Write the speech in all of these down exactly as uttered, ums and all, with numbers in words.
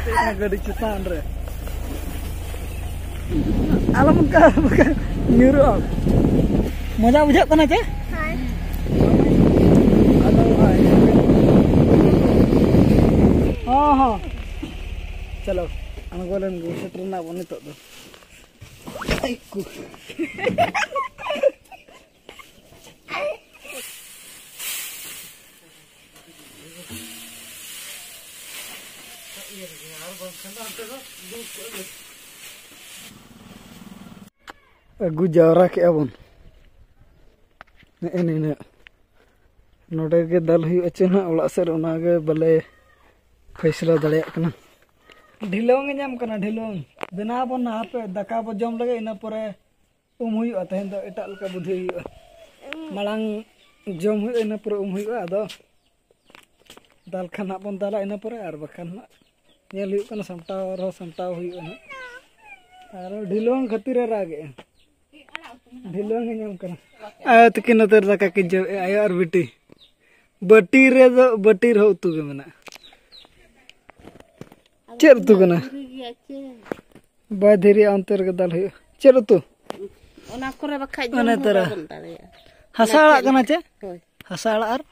ᱪᱟᱞᱟᱜ ᱜᱟᱹᱰᱤ ᱪᱮᱛᱟᱱ ᱨᱮ᱾ ᱟᱞᱚᱢ ᱚᱱᱠᱟ ᱧᱩᱨᱩᱜ ᱟᱢ᱾ ᱢᱚᱡᱟ ᱵᱩᱡᱷᱟᱹᱜ ᱠᱟᱱᱟ ᱪᱮ? ᱦᱳᱭ᱾ ᱟᱫᱚ ᱦᱳᱭ᱾ ᱦᱚᱸ, ᱦᱚᱸ᱾ ᱪᱚᱞᱚ, ᱟᱬᱜᱚ ᱞᱮᱱ ᱜᱮ, ᱥᱮᱴᱮᱨ ᱮᱱᱟ ᱵᱚᱱ ᱱᱤᱛᱚᱜ ᱫᱚ᱾ ᱟᱭ ᱠᱩ᱾ ᱟᱹᱜᱩ ᱡᱟᱣᱨᱟ ᱠᱮᱜᱼᱟ ᱵᱚᱱ᱾ ᱱᱮᱜᱼᱮ ᱱᱤᱱᱟᱹᱜ᱾ ᱱᱚᱰᱮ ᱜᱮ ᱫᱟᱞ ᱦᱩᱭᱩᱜᱼᱟ ᱪᱮ ᱱᱟᱦᱟᱜ ᱚᱲᱟᱜ ᱥᱮᱫ ᱨᱮ, ᱚᱱᱟ ᱜᱮ ᱵᱟᱞᱮ ᱯᱷᱟᱭᱥᱟᱞᱟ ᱫᱟᱲᱮᱭᱟᱜ ᱠᱟᱱᱟ᱾ ᱰᱷᱤᱞᱣᱟᱹᱝ ᱮ ᱧᱟᱢ ᱠᱟᱱᱟ, ᱰᱷᱤᱞᱣᱟᱹᱝ᱾ ᱵᱮᱱᱟᱣ ᱵᱚᱱ ᱱᱟᱦᱟᱜ ᱦᱟᱯᱮ, ᱫᱟᱠᱟ ᱵᱚ ᱡᱚᱢ ᱞᱮᱜᱮ, ᱤᱱᱟᱹ ᱯᱚᱨᱮ ᱩᱢ ᱦᱩᱭᱩᱜᱼᱟ᱾ ᱛᱮᱦᱮᱧ ᱫᱚ ᱮᱴᱟᱜ ᱞᱮᱠᱟ ᱵᱩᱫᱷᱤ ᱦᱩᱭᱩᱜᱼᱟ᱾ ᱢᱟᱲᱟᱝ ᱡᱚᱢ ᱦᱩᱭᱩᱜᱼᱟ, ᱤᱱᱟᱹ ᱯᱚᱨᱮ ᱩᱢ ᱦᱩᱭᱩᱜᱼᱟ᱾ ᱟᱫᱚ ᱫᱟᱞ ᱠᱷᱟᱱ ᱦᱟᱸᱜ ᱵᱚᱱ ᱫᱟᱞᱟ ᱤᱱᱟᱹ ᱯᱚᱨᱮ, ᱟᱨ ᱵᱟᱠᱷᱟᱱ ᱦᱟᱸᱜ ᱧᱮᱞ ᱦᱩᱭᱩᱜ ᱠᱟᱱᱟ, ᱥᱟᱢᱴᱟᱣ ᱨᱮᱦᱚᱸ ᱥᱟᱢᱴᱟᱣ ᱦᱩᱭᱩᱜᱼᱟ ᱦᱟᱸᱜ᱾ ᱟᱨ ᱰᱷᱤᱞᱣᱟᱹᱝ ᱠᱷᱟᱹᱛᱤᱨ ᱮ ᱨᱟᱜᱮᱜᱼᱟ, ᱰᱷᱤᱞᱣᱟᱹᱝ ᱮ ᱧᱟᱢ ᱠᱟᱱᱟ᱾ ᱟᱨ ᱛᱤᱠᱤᱱ ᱱᱚᱛᱮ ᱨᱮ ᱫᱟᱠᱟ ᱠᱤᱱ ᱡᱚᱢᱮᱜᱼᱟ, ᱟᱭᱳ ᱟᱨ ᱵᱤᱴᱤ᱾ ᱵᱟᱹᱴᱤ ᱨᱮᱫᱚ, ᱵᱟᱹᱴᱤ ᱨᱮᱦᱚᱸ ᱩᱛᱩ ᱜᱮ ᱢᱮᱱᱟᱜᱼᱟ᱾ ᱪᱮᱫ ᱩᱛᱩ ᱠᱟᱱᱟ? ᱵᱟᱭ ᱫᱷᱤᱨᱤᱜᱼᱟ, ᱚᱱᱛᱮ ᱨᱮᱜᱮ ᱫᱟᱞ ᱦᱩᱭᱩᱜᱼᱟ᱾ ᱪᱮᱫ ᱩᱛᱩ? ᱚᱱᱟ ᱠᱚᱨᱮ ᱵᱟᱠᱷᱟᱡ ᱡᱚᱢ ᱚᱱᱮ ᱦᱚᱸ ᱛᱚᱨᱟ᱾ ᱵᱟᱵᱚᱱ ᱫᱟᱲᱮᱭᱟᱜᱼᱟ᱾ ᱦᱟᱥᱟ ᱚᱱᱟ ᱟᱲᱟᱜ ᱪᱮᱫ? ᱠᱟᱱᱟ ᱪᱮ? ᱦᱳᱭ᱾ ᱦᱟᱥᱟ ᱟᱲᱟᱜ ᱟᱨ?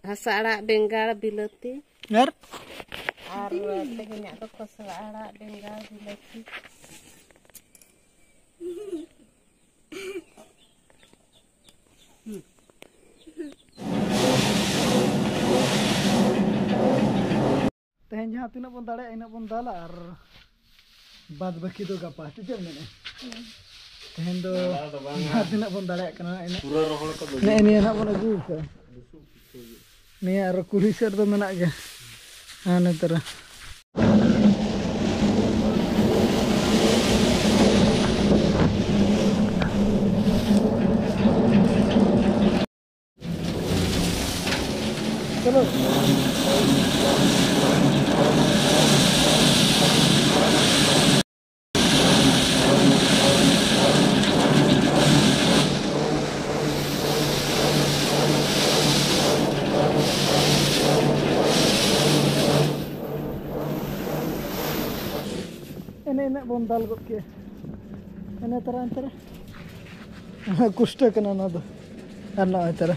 ᱦᱟᱥᱟ ᱟᱲᱟᱜ, ᱵᱮᱸᱜᱟᱲ, ᱵᱤᱞᱟᱹᱛᱤ᱾ ᱟᱨ? ᱟᱨ ᱛᱮᱦᱮᱧᱟᱜ ᱫᱚ ᱠᱷᱚᱥᱞᱟ ᱟᱲᱟᱜ, ᱵᱮᱸᱜᱟᱲ, ᱵᱤᱞᱟᱹᱛᱤ᱾ ᱛᱮᱦᱮᱧ ᱡᱟᱦᱟᱸ ᱛᱤᱱᱟᱹᱜ ᱵᱚᱱ ᱫᱟᱲᱮᱭᱟᱜᱼᱟ, ᱤᱱᱟᱹᱜ ᱵᱚᱱ ᱫᱟᱞᱟ, ᱟᱨ ᱵᱟᱫ ᱵᱟᱹᱠᱤ ᱫᱚ ᱜᱟᱯᱟ᱾ ᱪᱮᱫ ᱪᱮᱫ ᱮᱢ ᱢᱮᱱᱮᱫᱼᱟ? ᱛᱮᱦᱮᱧ ᱫᱚ ᱫᱟᱞᱟ ᱫᱚ ᱵᱟᱝᱟ᱾ ᱡᱟᱦᱟᱸ ᱛᱤᱱᱟᱹᱜ ᱵᱚᱱ ᱫᱟᱲᱮᱭᱟᱜ ᱠᱟᱱᱟ, ᱤᱱᱟᱹᱜ᱾ ᱯᱩᱨᱟᱹ ᱨᱚᱦᱚᱲ ᱠᱚ ᱵᱟᱹᱜᱤ᱾ ᱱᱮᱜᱼᱮ ᱱᱤᱭᱟᱹ ᱱᱟᱜ ᱵᱚᱱ ᱟᱹᱜᱩ ᱠᱟᱜᱼᱟ᱾ ᱱᱤᱭᱟᱹ ᱟᱨᱚ ᱠᱩᱞᱦᱤ ᱥᱮᱫ ᱫᱚ ᱢᱮᱱᱟᱜ ᱜᱮᱭᱟ, ᱦᱟᱱᱮ ᱛᱚᱨᱟ᱾ ᱤᱱᱟᱹᱜ ᱵᱚᱱ ᱫᱟᱞ ᱜᱚᱫ ᱠᱮᱫ᱾ ᱤᱱᱟᱹ ᱛᱟᱨᱟ ᱮᱱᱛᱮ ᱨᱮ ᱠᱩᱥᱴᱟᱹ ᱠᱟᱱᱟ ᱱᱚᱣᱟ ᱫᱚ᱾ ᱟᱨ ᱱᱚᱜᱼᱚᱭ ᱛᱟᱨᱟ᱾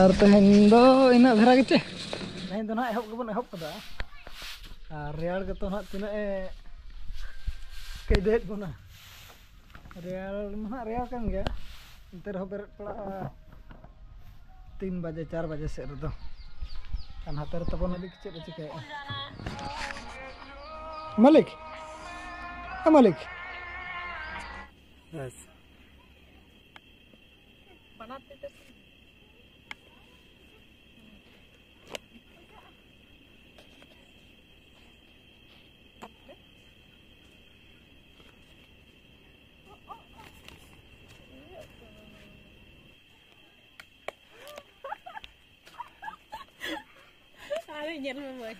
ᱟᱨ ᱛᱮᱦᱮᱧ ᱫᱚ ᱤᱱᱟᱹᱜ ᱫᱷᱟᱨᱟ ᱜᱮᱪᱮ? ᱛᱮᱦᱮᱧ ᱫᱚ ᱱᱟᱦᱟᱜ ᱮᱦᱚᱵ ᱜᱮᱵᱚᱱ ᱮᱦᱚᱵ ᱠᱟᱫᱟ᱾ ᱟᱨ ᱨᱮᱭᱟᱲ ᱜᱮᱛᱚ ᱱᱟᱦᱟᱜ ᱛᱤᱱᱟᱹᱜ ᱮ ᱠᱟᱹᱭᱫᱟᱹᱣᱮᱫ ᱵᱚᱱᱟ᱾ ᱨᱮᱭᱟᱲ ᱢᱟ ᱱᱟᱦᱟᱜ ᱨᱮᱭᱟᱲ ᱠᱟᱱ ᱜᱮᱭᱟ, ᱮᱱᱛᱮ ᱨᱮᱦᱚᱸ ᱵᱮᱨᱮᱫ ᱯᱟᱲᱟᱜᱼᱟ ᱛᱤᱱ ᱵᱟᱡᱮ, ᱪᱟᱨ ᱵᱟᱡᱮ ᱥᱮᱫ ᱨᱮᱫᱚ᱾ ᱠᱷᱟᱱ ᱦᱟᱛᱮ ᱨᱮ ᱛᱟᱵᱚᱱ ᱢᱟᱹᱞᱤᱠ ᱪᱮᱫ ᱮ ᱪᱤᱠᱟᱹᱭᱮᱫᱼᱟ? ᱢᱟᱹᱞᱤᱠ, ᱮ ᱢᱟᱹᱞᱤᱠ᱾ ᱵᱮᱥ᱾ ᱵᱟᱱᱟᱨ ᱛᱤ ᱛᱮ᱾ ᱟᱨᱮ ᱧᱮᱞ ᱢᱮ ᱢᱟᱹᱭ᱾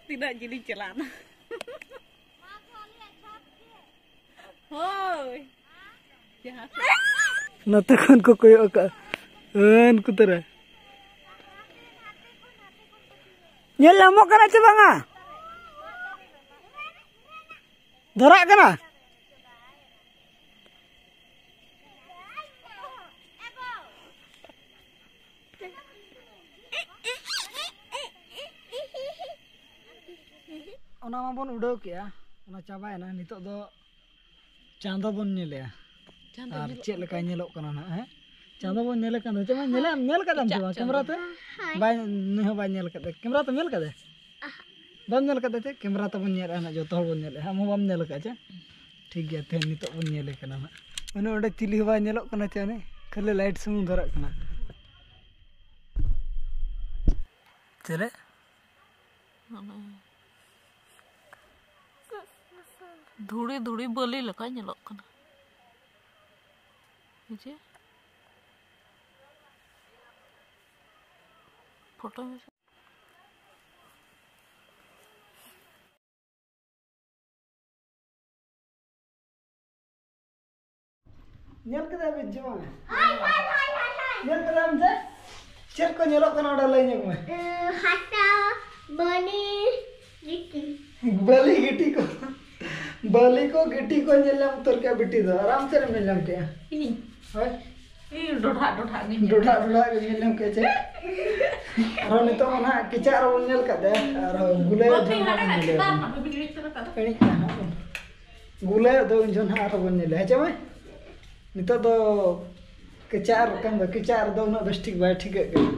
ᱛᱤᱱᱟᱹᱜ ᱡᱤᱞᱤᱧ ᱪᱟᱞᱟᱣᱱᱟ᱾ ᱦᱳᱭ᱾ ᱡᱟᱦᱟᱸ ᱥᱮᱫ᱾ ᱱᱚᱛᱮ ᱠᱷᱚᱱ ᱠᱚ ᱠᱚᱭᱚᱜ ᱟᱠᱟᱫᱼᱟ᱾ ᱦᱟᱹᱱᱠᱩ ᱛᱟᱨᱟ᱾ ᱧᱮᱞ ᱧᱟᱢᱚᱜ ᱠᱟᱱᱟ ᱪᱮ ᱵᱟᱝᱟ? ᱫᱷᱚᱨᱟᱜ ᱠᱟᱱᱟ᱾ ᱚᱱᱟ ᱢᱟᱵᱚᱱ ᱩᱰᱟᱹᱣ ᱠᱮᱜᱼᱟ, ᱚᱱᱟ ᱪᱟᱵᱟᱭᱮᱱᱟ᱾ ᱱᱤᱛᱚᱜ ᱫᱚ ᱪᱟᱸᱫᱚ ᱵᱚᱱ ᱧᱮᱞᱮᱜᱼᱟ᱾ ᱪᱟᱸᱫᱚ ᱟᱨ ᱧᱮᱞᱚᱜ ᱪᱮᱫ ᱞᱮᱠᱟᱭ ᱧᱮᱞᱚᱜ ᱠᱟᱱᱟ ᱱᱟᱦᱟᱜ, ᱦᱮᱸ? ᱪᱟᱸᱫᱚ ᱵᱚᱱ ᱧᱮᱞᱮ ᱠᱟᱱ ᱫᱚ᱾ ᱪᱮᱫ ᱵᱟᱝ ᱧᱮᱞᱮ, ᱧᱮᱞ ᱠᱟᱫᱟᱢ ᱪᱮ ᱪᱟᱜ ᱵᱟᱝ? ᱠᱮᱢᱨᱟ ᱪᱟᱸᱫᱚ᱾ ᱛᱮ? ᱦᱳᱭ᱾ ᱵᱟᱭ, ᱱᱩᱭ ᱦᱚᱸ ᱵᱟᱭ ᱧᱮᱞ ᱠᱟᱫᱟ᱾ ᱠᱮᱢᱨᱟ ᱛᱮᱢ ᱧᱮᱞ ᱠᱟᱫᱟ? ᱟᱦ᱾ ᱵᱟᱢ ᱧᱮᱞ ᱠᱟᱫᱟ ᱪᱮ? ᱠᱮᱢᱨᱟ ᱛᱟᱵᱚᱱ ᱧᱮᱞᱮᱫᱼᱟ ᱱᱟᱜ, ᱡᱚᱛᱚ ᱦᱚᱲ ᱵᱚᱱ ᱧᱮᱞᱮᱫᱼᱟ᱾ ᱟᱢ ᱦᱚᱸ ᱵᱟᱢ ᱧᱮᱞ ᱠᱟᱫᱟ ᱪᱮ? ᱴᱷᱤᱠ ᱜᱮᱭᱟ, ᱛᱮᱦᱮᱧ ᱱᱤᱛᱚᱜ ᱵᱚᱱ ᱧᱮᱞᱮ ᱠᱟᱱᱟ ᱱᱟᱜ᱾ ᱢᱟᱱᱮ ᱚᱸᱰᱮ ᱪᱤᱞᱤ ᱦᱚᱸ ᱵᱟᱭ ᱧᱮᱞᱚᱜ ᱠᱟᱱᱟ ᱪᱮ? ᱚᱱᱮ ᱠᱷᱟᱹᱞᱤ ᱞᱟᱭᱤᱴ ᱥᱩᱢᱩᱝ ᱫᱷᱚᱨᱟᱜ ᱠᱟᱱᱟ᱾ ᱪᱮᱞᱮ? ᱢᱟᱱᱮ ᱫᱷᱩᱲᱤ ᱫᱷᱩᱲᱤ ᱵᱟᱹᱞᱤ ᱞᱮᱠᱟ ᱧᱮᱞᱚᱜ ᱠᱟᱱᱟ᱾ ᱵᱩᱡᱷᱟᱹᱣ? ᱯᱷᱳᱴᱳ ᱧᱮᱞ ᱠᱮᱫᱟ ᱵᱤᱱ ᱪᱮ ᱵᱟᱝ? ᱦᱳᱭ, ᱦᱳᱭ, ᱦᱳᱭ, ᱦᱳᱭ, ᱦᱳᱭ᱾ ᱧᱮᱞ ᱠᱮᱫᱟᱢ ᱪᱮ? ᱪᱮᱫ ᱠᱚ ᱧᱮᱞᱚᱜ ᱠᱟᱱᱟ ᱚᱸᱰᱮ ᱞᱟᱹᱭ ᱧᱚᱜ ᱢᱮ᱾ ᱩᱸ, ᱦᱟᱥᱟ, ᱵᱟᱹᱞᱤ ᱜᱤᱴᱤ᱾ ᱵᱟᱹᱞᱤ ᱜᱤᱴᱤ ᱠᱚ, ᱵᱟᱹᱞᱤ ᱠᱚ ᱜᱤᱴᱤ ᱠᱚ ᱧᱮᱞ ᱧᱟᱢ ᱩᱛᱟᱹᱨ ᱠᱮᱜᱼᱟ ᱵᱤᱴᱤ ᱫᱚ᱾ ᱟᱨ ᱟᱢ ᱪᱮᱫ ᱮᱢ ᱧᱮᱞ ᱧᱟᱢ ᱠᱮᱜᱼᱟ? ᱤᱧ ᱦᱳᱭ᱾ ᱤᱧ ᱰᱚᱰᱷᱟᱜ ᱰᱚᱰᱷᱟᱜ ᱜᱤᱧ ᱧᱮᱞ ᱰᱚᱰᱷᱟᱜ ᱰᱚᱰᱷᱟᱜ ᱜᱮᱢ ᱧᱮᱞ ᱧᱟᱢ ᱠᱮᱜᱼᱟ ᱪᱮ? ᱟᱨᱦᱚᱸ ᱱᱤᱛᱚᱜ ᱢᱟ ᱱᱟᱦᱟᱜ ᱠᱮᱪᱟᱜ ᱨᱮᱵᱚᱱ ᱧᱮᱞ ᱠᱟᱫ ᱛᱟᱭᱟ᱾ ᱟᱨᱦᱚᱸ ᱜᱩᱞᱟᱹᱭ ᱵᱟᱹᱵᱤ ᱡᱚᱢ ᱦᱟᱱᱟ ᱵᱚᱱ ᱧᱮᱞᱮᱭᱟ᱾ ᱪᱮᱛᱟᱱ ᱨᱮᱱᱟᱜ ᱵᱟᱹᱵᱤ ᱜᱤᱲᱤ ᱩᱛᱟᱹᱨ ᱠᱟᱫᱟ᱾ ᱮᱲᱮᱡ ᱠᱟᱱᱟ ᱦᱟᱸᱜ᱾ ᱜᱩᱞᱟᱹᱭ ᱫᱚ ᱩᱱ ᱡᱚᱠᱷᱚᱱ ᱦᱟᱸᱜ ᱟᱨᱦᱚᱸ ᱵᱚᱱ ᱧᱮᱞᱮᱭᱟ, ᱦᱮᱸ ᱪᱮ ᱢᱟᱹᱭ? ᱱᱤᱛᱚᱜ ᱫᱚ ᱠᱮᱪᱟᱜ ᱨᱚᱠᱚᱢ ᱫᱚ, ᱠᱮᱪᱟᱜ ᱨᱮᱫᱚ ᱩᱱᱟᱹᱜ ᱵᱮᱥ ᱴᱷᱤᱠ ᱵᱟᱭ ᱴᱷᱤᱠᱟᱹᱜ ᱠᱟᱱᱟ᱾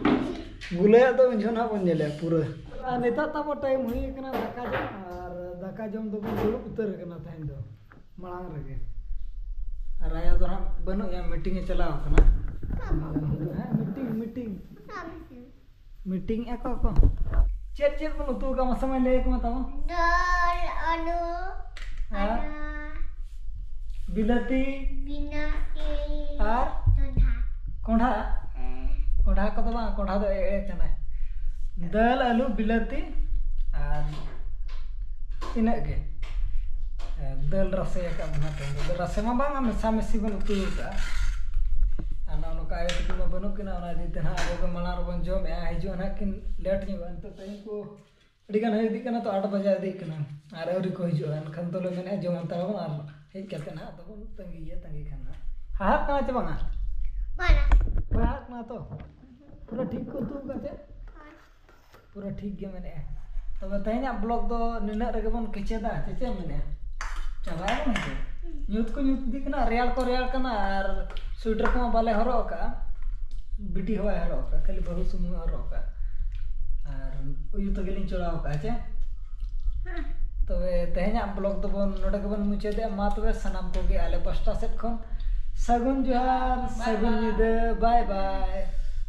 ᱜᱩᱞᱟᱹᱭᱟᱜ ᱫᱚ ᱩᱱ ᱡᱚᱠᱷᱚᱱ ᱦᱟᱸᱜ ᱵᱚᱱ ᱧᱮᱞᱮᱭᱟ ᱯᱩᱨᱟᱹ᱾ ᱟᱨ ᱱᱤᱛᱚᱜ ᱛᱟᱵᱚ ᱴᱟᱭᱤᱢ ᱦᱩᱭ ᱠᱟᱱᱟ ᱫᱟᱠᱟ ᱡᱚᱢ, ᱟᱨ ᱫᱟᱠᱟ ᱡᱚᱢ ᱫᱚᱵᱚᱱ ᱫᱩᱲᱩᱵ ᱩᱛᱟᱹᱨ ᱠᱟᱱᱟ ᱛᱮᱦᱮᱧ ᱫᱚ ᱢᱟᱲᱟᱝ ᱨᱮᱜᱮ᱾ ᱟᱨ ᱟᱭᱳ ᱫᱚ ᱦᱟᱸᱜ ᱵᱟᱹᱱᱩᱜ ᱮᱭᱟ, ᱢᱤᱴᱤᱝ ᱮ ᱪᱟᱞᱟᱣ ᱠᱟᱱᱟ᱾ ᱦᱮᱸ, ᱢᱤᱴᱤᱝ, ᱢᱤᱴᱤᱝ᱾ ᱢᱤᱴᱤᱝ ᱮᱫ ᱠᱚ ᱠᱚ᱾ ᱪᱮᱫ ᱪᱮᱫ ᱵᱚᱱ ᱩᱛᱩ ᱟᱠᱟᱫ ᱢᱟᱥᱮ ᱢᱟᱹᱭ ᱞᱟᱹᱭ ᱟᱠᱚ ᱢᱮ ᱛᱟᱵᱚᱱ? ᱫᱟᱹᱞ, ᱟᱹᱞᱩ, ᱟᱨ? ᱟᱨ ᱵᱤᱞᱟᱹᱛᱤ? ᱵᱤᱞᱟᱹᱛᱤ᱾ ᱟᱨ? ᱠᱚᱸᱰᱷᱟ᱾ ᱠᱚᱸᱰᱷᱟ? ᱦᱮᱸ᱾ ᱠᱚᱸᱰᱷᱟ ᱠᱚᱫᱚ ᱵᱟᱝ, ᱠᱚᱸᱰᱷᱟ ᱫᱚ ᱮᱲᱮ ᱠᱟᱱᱟᱭ᱾ ᱫᱟᱹᱞ, ᱟᱹᱞᱩ, ᱵᱤᱞᱟᱹᱛᱤ ᱟᱨ ᱤᱱᱟᱹᱜ ᱜᱮ᱾ ᱫᱟᱹᱞ ᱨᱟᱥᱮ ᱟᱠᱟᱫ ᱵᱚᱱᱟ ᱛᱮᱦᱮᱧ ᱫᱚ᱾ ᱨᱟᱥᱮ ᱢᱟ ᱵᱟᱝ, ᱢᱮᱥᱟ ᱢᱮᱥᱤ ᱵᱚᱱ ᱩᱛᱩ ᱟᱠᱟᱫᱼᱟ᱾ ᱟᱨ ᱱᱚᱜᱼᱚ ᱱᱚᱝᱠᱟ ᱟᱭᱳ ᱛᱟᱹᱠᱤᱱ ᱢᱟ ᱵᱟᱹᱱᱩᱜ ᱠᱤᱱᱟ, ᱚᱱᱟ ᱤᱫᱤ ᱛᱮ ᱱᱟᱦᱟᱜ ᱟᱵᱚ ᱜᱮ ᱢᱟᱲᱟᱝ ᱨᱮᱵᱚᱱ ᱡᱚᱢᱮᱜᱼᱟ᱾ ᱦᱤᱡᱩᱜᱼᱟ ᱱᱟᱦᱟᱜ ᱠᱤᱱ ᱞᱮᱴ ᱧᱚᱜᱚᱜᱼᱟ᱾ ᱱᱤᱛᱚᱜ ᱴᱟᱭᱤᱢ ᱠᱚ ᱟᱹᱰᱤ ᱜᱟᱱ ᱦᱩᱭ ᱤᱫᱤᱜ ᱠᱟᱱᱟ ᱛᱚ, ᱟᱴ ᱵᱟᱡᱟ ᱤᱫᱤᱜ ᱠᱟᱱᱟ᱾ ᱟᱨ ᱟᱹᱣᱨᱤ ᱠᱚ ᱦᱤᱡᱩᱜᱼᱟ, ᱮᱱᱠᱷᱟᱱ ᱫᱚᱞᱮ ᱢᱮᱱᱮᱫᱼᱟ ᱡᱚᱢ ᱦᱟᱛᱟᱲ ᱟᱵᱚᱱ ᱟᱨ ᱦᱮᱡ ᱠᱟᱛᱮ ᱱᱟᱦᱟᱜ ᱫᱚᱵᱚᱱ ᱛᱟᱺᱜᱤᱭᱟ, ᱛᱟᱺᱜᱤ ᱠᱷᱟᱱ ᱱᱟᱦᱟᱜ᱾ ᱦᱟᱦᱟᱜ ᱠᱟᱱᱟ ᱪᱮ ᱵᱟᱝᱟ? ᱵᱟᱝᱟ᱾ ᱵᱟᱭ ᱦᱟᱦᱟᱜ ᱠᱟᱱᱟ ᱛᱚ? ᱯᱩᱨᱟᱹ ᱴᱷᱤᱠ ᱠᱚ ᱩᱛᱩ ᱟᱠᱟᱫ ᱪᱮ? ᱦᱳᱭ᱾ ᱯᱩᱨᱟᱹ ᱴᱷᱤᱠ ᱜᱮ ᱢᱮᱱᱮᱫᱼᱟ᱾ ᱛᱚᱵᱮ ᱛᱮᱦᱮᱧᱟᱜ ᱵᱞᱚᱜ ᱫᱚ ᱱᱤᱱᱟᱹᱜ ᱨᱮᱜᱮ ᱵᱚᱱ ᱠᱮᱪᱮᱫᱟ, ᱪᱮ ᱪᱮᱫ ᱮᱢ ᱢᱮᱱᱮᱫᱼᱟ? ᱪᱟᱵᱟᱭᱟᱵᱚᱱ ᱦᱮᱸ ᱪᱮ? ᱧᱩᱛ ᱠᱚ ᱧᱩᱛ ᱤᱫᱤᱜ ᱠᱟᱱᱟ, ᱨᱮᱭᱟᱲ ᱠᱚ ᱨᱮᱭᱟᱲ ᱠᱟᱱᱟ, ᱟᱨ ᱥᱩᱭᱮᱴᱟᱨ ᱠᱚᱢᱟ ᱵᱟᱞᱮ ᱦᱚᱨᱚᱜ ᱟᱠᱟᱫᱼᱟ, ᱵᱤᱴᱤ ᱦᱚᱸ ᱵᱟᱭ ᱦᱚᱨᱚᱜ ᱟᱠᱟᱫᱼᱟ, ᱠᱷᱟᱹᱞᱤ ᱵᱟᱹᱦᱩ ᱥᱩᱢᱩᱝ ᱮ ᱦᱚᱨᱚᱜ ᱟᱠᱟᱫᱼᱟ᱾ ᱟᱨ ᱩᱭᱩ ᱛᱮᱜᱮ ᱞᱤᱧ ᱪᱚᱲᱟᱣ ᱟᱠᱟᱫᱼᱟ ᱪᱮ? ᱦᱮᱸ᱾ ᱛᱚᱵᱮ ᱛᱮᱦᱮᱧᱟᱜ ᱵᱞᱚᱜ ᱫᱚᱵᱚᱱ ᱱᱚᱰᱮ ᱜᱮᱵᱚᱱ ᱢᱩᱪᱟᱹᱫᱮᱜᱼᱟ᱾ ᱢᱟ ᱛᱚᱵᱮ ᱥᱟᱱᱟᱢ ᱠᱚᱜᱮ ᱟᱞᱮ ᱯᱟᱥᱴᱟ ᱥᱮᱫ ᱠᱷᱚᱱ ᱥᱟᱹᱜᱩᱱ ᱡᱚᱦᱟᱨ, ᱥᱟᱹᱜᱩᱱ ᱧᱤᱫᱟᱹ, ᱵᱟᱭ ᱵᱟᱭ᱾